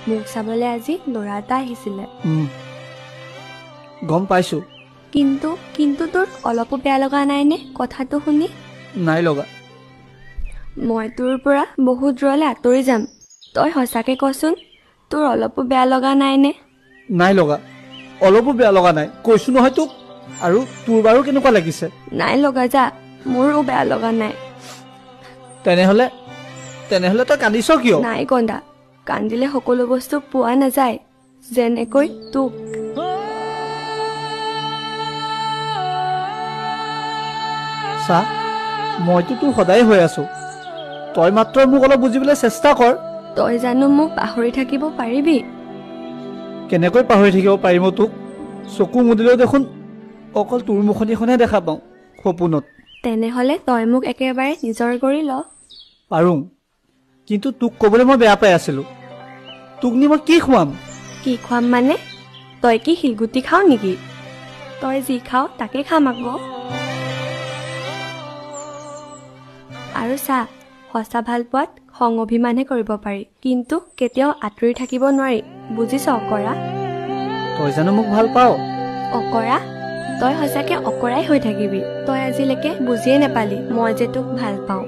মোক চাবলৈ আজি ল'ৰা এটা আহিছিলে। গম পাইছো। কিন্তু কিন্তু তোৰ অলপো বেয়া লগা নাইনে কথাটো শুনি? নাই লগা। মই তোৰ পৰা বহুত দূৰলৈ আঁতৰি যাম, তই সঁচাকে কচোন, তোৰ অলপো বেয়া লগা নাইনে? নাই লগা, অলপো বেয়া লগা নাই, কৈছো নহয় তোক। আৰু তোৰ বাৰু কেনেকুৱা লাগিছে? নাই লগা যা, মোৰো বেয়া লগা নাই। তেনেহলে তেনেহলে তই কান্দিছ কিয়? নাই কন্দা, কান্দিলে সকলো বস্তু পোৱা নাযায়, যেনেকৈ তোক। চা, মইতো তোৰ সদায় হৈ আছো, তই মাত্ৰ মোক অলপ বুজিবলৈ চেষ্টা কৰ। তই জানো মোক পাহৰি থাকিব পাৰিবি? কেনেকৈ পাহৰি থাকিব পাৰিম তোক? চকু মুদিলেও দেখোন অকল তোৰ মুখনিখনহে দেখা পাওঁ সপোনত। তেনেহলে তই মোক একেবাৰে নিজৰ কৰি ল। পাৰোঁ, কিন্তু তোক ক'বলৈ মই বেয়া পাই আছিলো। তোক নি মই কি খুৱাম? কি খুৱাম মানে? তই কি শিলগুটি খাওঁ নেকি? তই যি খাওঁ তাকে খাম আকৌ। আৰু চা, সঁচা ভাল পোৱাত খং অভিমানহে কৰিব পাৰি, কিন্তু কেতিয়াও আঁতৰি থাকিব নোৱাৰি, বুজিছ অকৰা? তই জানো মোক ভাল পাৱ? অকৰা, তই সঁচাকে অকৰাই হৈ থাকিবি। তই আজিলৈকে বুজিয়ে নাপালি মই যে তোক ভাল পাওঁ।